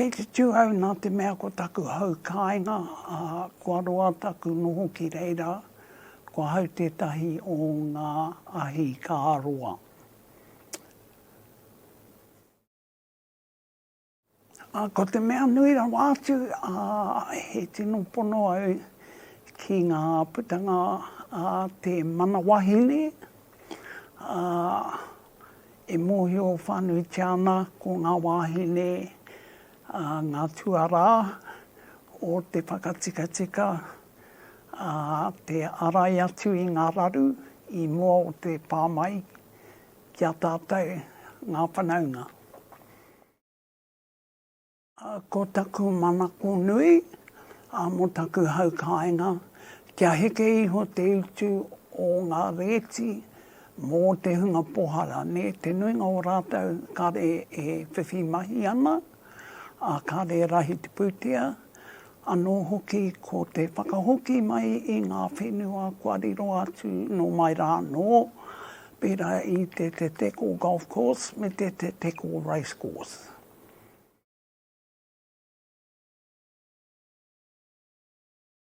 Kei te tū au nā te mea ko taku hau kāinga, ā, kua roa taku noho ki reira, ko ahau tētahi o ngā ahi kā roa. Ā, ko te mea nui rawa atu, ā, he tino pono au ki ngā putanga a te mana wahine, ā, E mōhio whānuitia ana ko ngā wāhine ngā tuarā o te whakatikatika, te ārai atu i ngā raru i mua o te pā mai ki a tātou ngā whanaunga. Ko taku manako nui mō taku hau kāinga, kia heke iho te utu o ngā rēti mō te hunga pohara, nē, te nuinga o rātou kāre e whiwhi mahi ana, ā, kāre e rahi te pūtea, anō hoki ko te whakahoki mai i ngā whenua kua riro atu nō mai rā anō, pērā i te Te Teko Golf Course me te Te Teko Race Course.